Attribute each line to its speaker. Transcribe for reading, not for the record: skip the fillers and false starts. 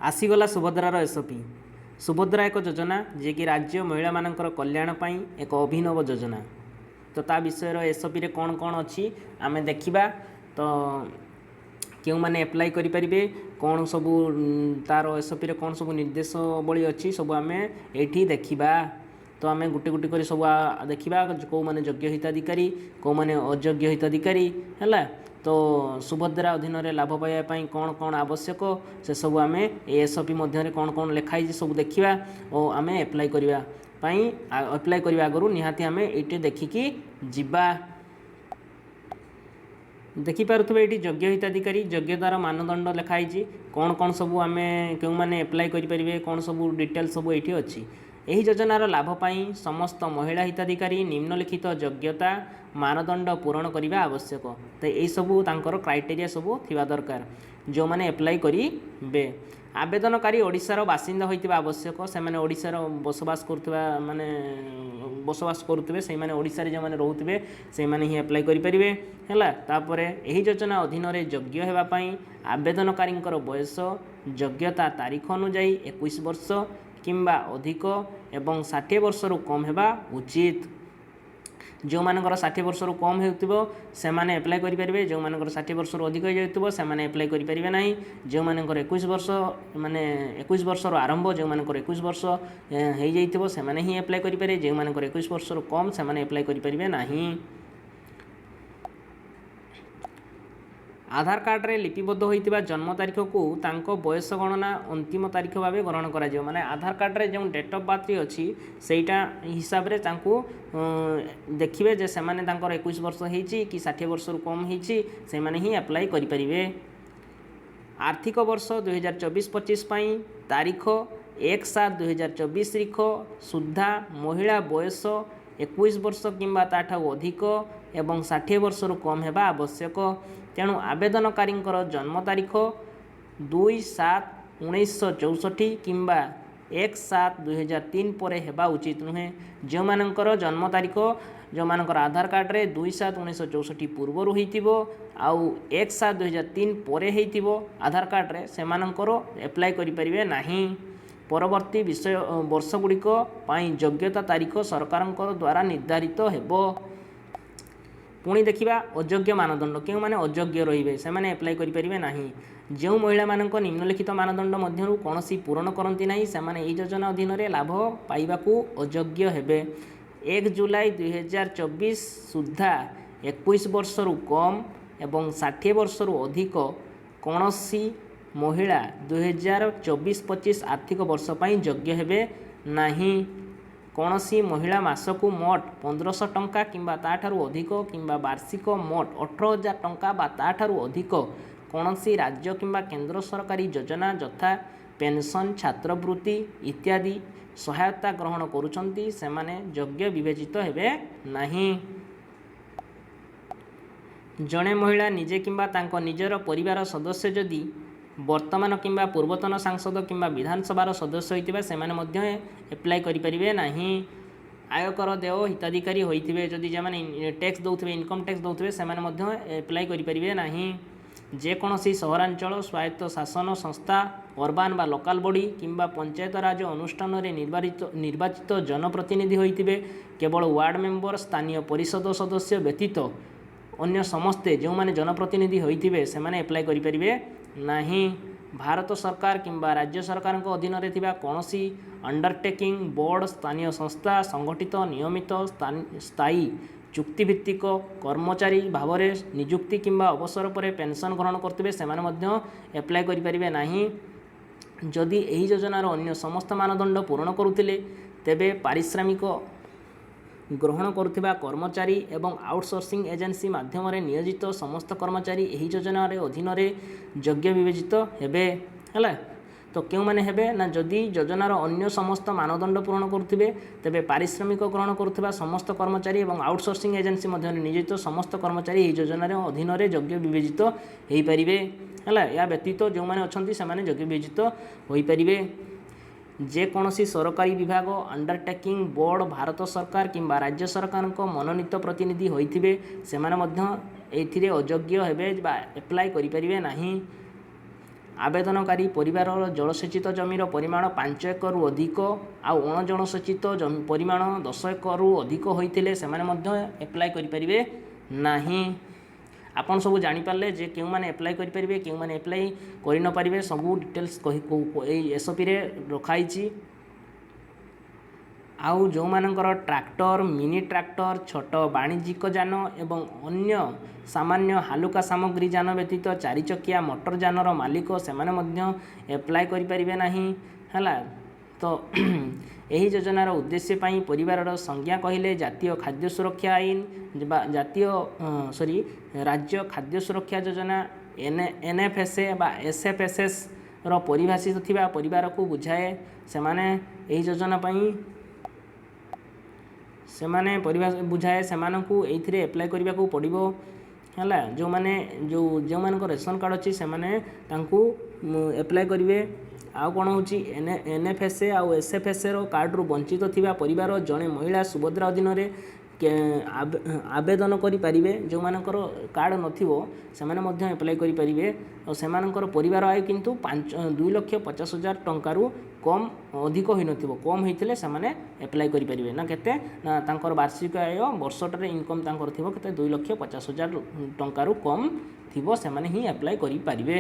Speaker 1: ଆସିଗଲା ସୁଭଦ୍ରାର ଏସ୍ଓପି। ସୁଭଦ୍ରା ଏକ ଯୋଜନା, ଯିଏକି ରାଜ୍ୟ ମହିଳାମାନଙ୍କର କଲ୍ୟାଣ ପାଇଁ ଏକ ଅଭିନବ ଯୋଜନା। ତ ତା ବିଷୟର ଏସ୍ଓପିରେ କ'ଣ କ'ଣ ଅଛି ଆମେ ଦେଖିବା। ତ କେଉଁମାନେ ଆପ୍ଲାଏ କରିପାରିବେ, କ'ଣ ସବୁ ତା'ର ଏସ୍ଓପିରେ କ'ଣ ସବୁ ନିର୍ଦ୍ଦେଶାବଳୀ ଅଛି, ସବୁ ଆମେ ଏଇଠି ଦେଖିବା। ତ ଆମେ ଗୋଟେ ଗୋଟେ କରି ସବୁ ଦେଖିବା, କେଉଁମାନେ ଯୋଗ୍ୟ ହିତାଧିକାରୀ, କେଉଁମାନେ ଅଯୋଗ୍ୟ ହିତାଧିକାରୀ ହେଲା। ତ ସୁଭଦ୍ରା ଅଧୀନରେ ଲାଭ ପାଇବା ପାଇଁ କ'ଣ କ'ଣ ଆବଶ୍ୟକ, ସେସବୁ ଆମେ ଏ ଏସ୍ଓପି ମଧ୍ୟରେ କ'ଣ କ'ଣ ଲେଖା ହେଇଛି ସବୁ ଦେଖିବା। ଓ ଆମେ ଆପ୍ଲାଏ କରିବା ପାଇଁ, ଆପ୍ଲାଏ କରିବା ଆଗରୁ ନିହାତି ଆମେ ଏଇଠି ଦେଖିକି ଯିବା। ଦେଖିପାରୁଥିବେ, ଏଇଠି ଯୋଗ୍ୟ ହିତାଧିକାରୀ, ଯୋଗ୍ୟତାର ମାନଦଣ୍ଡ ଲେଖା ହେଇଛି। କ'ଣ କ'ଣ ସବୁ ଆମେ, କେଉଁମାନେ ଆପ୍ଲାଏ କରିପାରିବେ, କ'ଣ ସବୁ ଡିଟେଲ୍ ସବୁ ଏଇଠି ଅଛି। ଏହି ଯୋଜନାର ଲାଭ ପାଇଁ ସମସ୍ତ ମହିଳା ହିତାଧିକାରୀ ନିମ୍ନଲିଖିତ ଯୋଗ୍ୟତା ମାନଦଣ୍ଡ ପୂରଣ କରିବା ଆବଶ୍ୟକ। ତ ଏଇସବୁ ତାଙ୍କର କ୍ରାଇଟେରିଆ ସବୁ ଥିବା ଦରକାର ଯେଉଁମାନେ ଆପ୍ଲାଏ କରିବେ। ଆବେଦନକାରୀ ଓଡ଼ିଶାର ବାସିନ୍ଦା ହୋଇଥିବା ଆବଶ୍ୟକ। ସେମାନେ ଓଡ଼ିଶାର ବସବାସ କରୁଥିବା, ମାନେ ବସବାସ କରୁଥିବେ, ସେଇମାନେ, ଓଡ଼ିଶାରେ ଯେଉଁମାନେ ରହୁଥିବେ, ସେଇମାନେ ହିଁ ଆପ୍ଲାଏ କରିପାରିବେ ହେଲା। ତାପରେ ଏହି ଯୋଜନା ଅଧୀନରେ ଯୋଗ୍ୟ ହେବା ପାଇଁ ଆବେଦନକାରୀଙ୍କର ବୟସ ଯୋଗ୍ୟତା ତାରିଖ ଅନୁଯାୟୀ 21 ବର୍ଷ କିମ୍ବା ଅଧିକ ଏବଂ 60 ବର୍ଷରୁ କମ୍ ହେବା ଉଚିତ। ଯେଉଁମାନଙ୍କର 60 ବର୍ଷରୁ କମ୍ ହେଉଥିବ, ସେମାନେ ଆପ୍ଲାଏ କରିପାରିବେ। ଯେଉଁମାନଙ୍କର 60 ବର୍ଷରୁ ଅଧିକ ହୋଇଯାଉଥିବ, ସେମାନେ ଆପ୍ଲାଏ କରିପାରିବେ ନାହିଁ। ଯେଉଁମାନଙ୍କର 21 ବର୍ଷ, ମାନେ 21 ବର୍ଷରୁ ଆରମ୍ଭ, ଯେଉଁମାନଙ୍କର 21 ବର୍ଷ ହେଇଯାଇଥିବ, ସେମାନେ ହିଁ ଆପ୍ଲାଏ କରିପାରିବେ। ଯେଉଁମାନଙ୍କର 21 ବର୍ଷରୁ କମ୍, ସେମାନେ ଆପ୍ଲାଏ କରିପାରିବେ ନାହିଁ। ଆଧାର କାର୍ଡ଼ରେ ଲିପିବଦ୍ଧ ହୋଇଥିବା ଜନ୍ମ ତାରିଖକୁ ତାଙ୍କ ବୟସ ଗଣନା ଅନ୍ତିମ ତାରିଖ ଭାବେ ଗ୍ରହଣ କରାଯିବ। ମାନେ ଆଧାର କାର୍ଡ଼ରେ ଯେଉଁ ଡେଟ୍ ଅଫ୍ ବାର୍ଥଟି ଅଛି, ସେଇଟା ହିସାବରେ ତାଙ୍କୁ ଦେଖିବେ ଯେ ସେମାନେ ତାଙ୍କର 21 ବର୍ଷ ହେଇଛି କି 60 ବର୍ଷରୁ କମ୍ ହେଇଛି, ସେମାନେ ହିଁ ଆପ୍ଲାଏ କରିପାରିବେ। ଆର୍ଥିକ ବର୍ଷ 2024-25 ପାଇଁ ତାରିଖ 1/7/2024 ତାରିଖ ସୁଦ୍ଧା ମହିଳା ବୟସ 21 ବର୍ଷ କିମ୍ବା ତା'ଠାରୁ ଅଧିକ ଏବଂ 60 ବର୍ଷରୁ କମ୍ ହେବା ଆବଶ୍ୟକ। ତେଣୁ ଆବେଦନକାରୀଙ୍କର ଜନ୍ମ ତାରିଖ 2/7/1964 କିମ୍ବା 1/7/2003 ପରେ ହେବା ଉଚିତ ନୁହେଁ। ଯେଉଁମାନଙ୍କର ଜନ୍ମ ତାରିଖ, ଯେଉଁମାନଙ୍କର ଆଧାର କାର୍ଡ଼ରେ 2/7/1964 ପୂର୍ବରୁ ହେଇଥିବ ଆଉ 1/7/2003 ପରେ ହେଇଥିବ ଆଧାର କାର୍ଡ଼ରେ, ସେମାନଙ୍କର ଆପ୍ଲାଏ କରିପାରିବେ ନାହିଁ। ପରବର୍ତ୍ତୀ ବିଷୟ ବର୍ଷଗୁଡ଼ିକ ପାଇଁ ଯୋଗ୍ୟତା ତାରିଖ ସରକାରଙ୍କ ଦ୍ୱାରା ନିର୍ଦ୍ଧାରିତ ହେବ। ପୁଣି ଦେଖିବା ଅଯୋଗ୍ୟ ମାନଦଣ୍ଡ। କେଉଁମାନେ ଅଯୋଗ୍ୟ ରହିବେ, ସେମାନେ ଆପ୍ଲାଏ କରିପାରିବେ ନାହିଁ? ଯେଉଁ ମହିଳାମାନଙ୍କ ନିମ୍ନଲିଖିତ ମାନଦଣ୍ଡ ମଧ୍ୟରୁ କୌଣସି ପୂରଣ କରନ୍ତି ନାହିଁ, ସେମାନେ ଏହି ଯୋଜନା ଅଧୀନରେ ଲାଭ ପାଇବାକୁ ଅଯୋଗ୍ୟ ହେବେ। 1 ଜୁଲାଇ 2024 ସୁଦ୍ଧା 21 ବର୍ଷରୁ କମ୍ ଏବଂ 60 ବର୍ଷରୁ ଅଧିକ କୌଣସି ମହିଳା 2024-25 ଆର୍ଥିକ ବର୍ଷ ପାଇଁ ଯୋଗ୍ୟ ହେବେ ନାହିଁ। କୌଣସି ମହିଳା ମାସକୁ ମୋଟ 1500 ଟଙ୍କା କିମ୍ବା ତା'ଠାରୁ ଅଧିକ କିମ୍ବା ବାର୍ଷିକ ମୋଟ 18,000 ଟଙ୍କା ବା ତା'ଠାରୁ ଅଧିକ କୌଣସି ରାଜ୍ୟ କିମ୍ବା କେନ୍ଦ୍ର ସରକାରୀ ଯୋଜନା ଯଥା ପେନ୍ସନ୍, ଛାତ୍ରବୃତ୍ତି ଇତ୍ୟାଦି ସହାୟତା ଗ୍ରହଣ କରୁଛନ୍ତି, ସେମାନେ ଯୋଗ୍ୟ ବିବେଚିତ ହେବେ ନାହିଁ। ଜଣେ ମହିଳା ନିଜେ କିମ୍ବା ତାଙ୍କ ନିଜର ପରିବାର ସଦସ୍ୟ ଯଦି ବର୍ତ୍ତମାନ କିମ୍ବା ପୂର୍ବତନ ସାଂସଦ କିମ୍ବା ବିଧାନସଭାର ସଦସ୍ୟ ହୋଇଥିବେ, ସେମାନେ ମଧ୍ୟ ଆପ୍ଲାଏ କରିପାରିବେ ନାହିଁ। ଆୟକର ଦେୟ ହିତାଧିକାରୀ ହୋଇଥିବେ ଯଦି, ଯେଉଁମାନେ ଟ୍ୟାକ୍ସ ଦେଉଥିବେ, ଇନକମ୍ ଟ୍ୟାକ୍ସ ଦେଉଥିବେ, ସେମାନେ ମଧ୍ୟ ଆପ୍ଲାଏ କରିପାରିବେ ନାହିଁ। ଯେକୌଣସି ସହରାଞ୍ଚଳ ସ୍ୱାୟତ୍ତ ଶାସନ ସଂସ୍ଥା, ଅର୍ବାନ୍ ବା ଲୋକାଲ୍ ବଡ଼ି କିମ୍ବା ପଞ୍ଚାୟତରାଜ ଅନୁଷ୍ଠାନରେ ନିର୍ବାଚିତ ଜନପ୍ରତିନିଧି ହୋଇଥିବେ, କେବଳ ୱାର୍ଡ଼ ମେମ୍ବର, ସ୍ଥାନୀୟ ପରିଷଦ ସଦସ୍ୟ ବ୍ୟତୀତ ଅନ୍ୟ ସମସ୍ତେ ଯେଉଁମାନେ ଜନପ୍ରତିନିଧି ହୋଇଥିବେ, ସେମାନେ ଆପ୍ଲାଏ କରିପାରିବେ ନାହିଁ। ଭାରତ ସରକାର କିମ୍ବା ରାଜ୍ୟ ସରକାରଙ୍କ ଅଧୀନରେ ଥିବା କୌଣସି ଅଣ୍ଡରଟେକିଂ, ବୋର୍ଡ଼, ସ୍ଥାନୀୟ ସଂସ୍ଥା, ସଂଗଠିତ, ନିୟମିତ, ସ୍ଥାୟୀ, ଚୁକ୍ତିଭିତ୍ତିକ କର୍ମଚାରୀ ଭାବରେ ନିଯୁକ୍ତି କିମ୍ବା ଅବସର ପରେ ପେନ୍ସନ୍ ଗ୍ରହଣ କରୁଥିବେ, ସେମାନେ ମଧ୍ୟ ଆପ୍ଲାଏ କରିପାରିବେ ନାହିଁ। ଯଦି ଏହି ଯୋଜନାର ଅନ୍ୟ ସମସ୍ତ ମାନଦଣ୍ଡ ପୂରଣ କରୁଥିଲେ, ତେବେ ପାରିଶ୍ରମିକ ଗ୍ରହଣ କରୁଥିବା କର୍ମଚାରୀ ଏବଂ ଆଉଟସୋର୍ସିଂ ଏଜେନ୍ସି ମାଧ୍ୟମରେ ନିୟୋଜିତ ସମସ୍ତ କର୍ମଚାରୀ ଏହି ଯୋଜନାରେ ଅଧୀନରେ ଯୋଗ୍ୟ ବିବେଚିତ ହେବେ ହେଲା। ତ କେଉଁମାନେ ହେବେ ନା, ଯଦି ଯୋଜନାର ଅନ୍ୟ ସମସ୍ତ ମାନଦଣ୍ଡ ପୂରଣ କରୁଥିବେ, ତେବେ ପାରିଶ୍ରମିକ ଗ୍ରହଣ କରୁଥିବା ସମସ୍ତ କର୍ମଚାରୀ ଏବଂ ଆଉଟସୋର୍ସିଂ ଏଜେନ୍ସି ମଧ୍ୟରେ ନିୟୋଜିତ ସମସ୍ତ କର୍ମଚାରୀ ଏହି ଯୋଜନାର ଅଧୀନରେ ଯୋଗ୍ୟ ବିବେଚିତ ହୋଇପାରିବେ ହେଲା। ଏହା ବ୍ୟତୀତ ଯେଉଁମାନେ ଅଛନ୍ତି, ସେମାନେ ଯୋଗ୍ୟ ବିବେଚିତ ହୋଇପାରିବେ। ଯେକୌଣସି ସରକାରୀ ବିଭାଗ, ଅଣ୍ଡରଟେକିଂ, ବୋର୍ଡ଼, ଭାରତ ସରକାର କିମ୍ବା ରାଜ୍ୟ ସରକାରଙ୍କ ମନୋନୀତ ପ୍ରତିନିଧି ହୋଇଥିବେ, ସେମାନେ ମଧ୍ୟ ଏଥିରେ ଅଯୋଗ୍ୟ ହେବେ ବା ଆପ୍ଲାଏ କରିପାରିବେ ନାହିଁ। ଆବେଦନକାରୀ ପରିବାରର ଜଳସେଚିତ ଜମିର ପରିମାଣ 5 ଏକରରୁ ଅଧିକ ଆଉ ଅଣଜଳସେଚିତ ଜମି ପରିମାଣ 10 ଏକରରୁ ଅଧିକ ହୋଇଥିଲେ ସେମାନେ ମଧ୍ୟ ଆପ୍ଲାଏ କରିପାରିବେ ନାହିଁ। ଆପଣ ସବୁ ଜାଣିପାରିଲେ ଯେ କେଉଁମାନେ ଆପ୍ଲାଏ କରିପାରିବେ, କେଉଁମାନେ ଆପ୍ଲାଏ କରିନପାରିବେ। ସବୁ ଡିଟେଲ୍ସ କହି ଏଇ ଏସ୍ଓପିରେ ରଖାହେଇଛି। ଆଉ ଯେଉଁମାନଙ୍କର ଟ୍ରାକ୍ଟର, ମିନି ଟ୍ରାକ୍ଟର, ଛୋଟ ବାଣିଜ୍ୟିକ ଯାନ ଏବଂ ଅନ୍ୟ ସାମାନ୍ୟ ହାଲୁକା ସାମଗ୍ରୀ ଯାନ ବ୍ୟତୀତ ଚାରିଚକିଆ ମୋଟର ଯାନର ମାଲିକ, ସେମାନେ ମଧ୍ୟ ଆପ୍ଲାଏ କରିପାରିବେ ନାହିଁ। ହେଲା ତ? ଏହି ଯୋଜନାର ଉଦ୍ଦେଶ୍ୟ ପାଇଁ ପରିବାରର ସଂଜ୍ଞା କହିଲେ ଜାତୀୟ ଖାଦ୍ୟ ସୁରକ୍ଷା ଆଇନ ବା ଜାତୀୟ, ସରି, ରାଜ୍ୟ ଖାଦ୍ୟ ସୁରକ୍ଷା ଯୋଜନା, ଏନ୍ ଏଫ୍ ଏସ୍ ଏ ବା ଏସ୍ ଏଫ୍ ଏସ୍ ଏସ୍ ର ପରିଭାଷିତ ଥିବା ପରିବାରକୁ ବୁଝାଏ। ସେମାନେ ଏହି ଯୋଜନା ପାଇଁ ସେମାନେ ପରିଭାଷା ବୁଝାଏ, ସେମାନଙ୍କୁ ଏଇଥିରେ ଆପ୍ଲାଏ କରିବାକୁ ପଡ଼ିବ। ହେଲା? ଯେଉଁମାନେ ଯେଉଁମାନଙ୍କ ରେସନ୍ କାର୍ଡ଼ ଅଛି, ସେମାନେ ତାଙ୍କୁ ଆପ୍ଲାଏ କରିବେ। ଆଉ କ'ଣ ହେଉଛି? ଏନ୍ ଏଫ୍ ଏସ୍ ଏ ଆଉ ଏସ୍ ଏଫ୍ ଏସ୍ ଏର କାର୍ଡ଼ରୁ ବଞ୍ଚିତ ଥିବା ପରିବାର ଜଣେ ମହିଳା ସୁଭଦ୍ରା ଅଧୀନରେ ଆବେଦନ କରିପାରିବେ। ଯେଉଁମାନଙ୍କର କାର୍ଡ଼ ନଥିବ, ସେମାନେ ମଧ୍ୟ ଆପ୍ଲାଏ କରିପାରିବେ। ଆଉ ସେମାନଙ୍କର ପରିବାର ଆୟ କିନ୍ତୁ 2,50,000 ଟଙ୍କାରୁ କମ୍ ଅଧିକ ହୋଇନଥିବ। କମ୍ ହୋଇଥିଲେ ସେମାନେ ଆପ୍ଲାଏ କରିପାରିବେ ନା। କେତେ ନା ତାଙ୍କର ବାର୍ଷିକ ଆୟ, ବର୍ଷଟାରେ ଇନକମ୍ ତାଙ୍କର ଥିବ କେତେ? 2,50,000 ଟଙ୍କାରୁ କମ୍ ଥିବ, ସେମାନେ ହିଁ ଆପ୍ଲାଏ କରିପାରିବେ।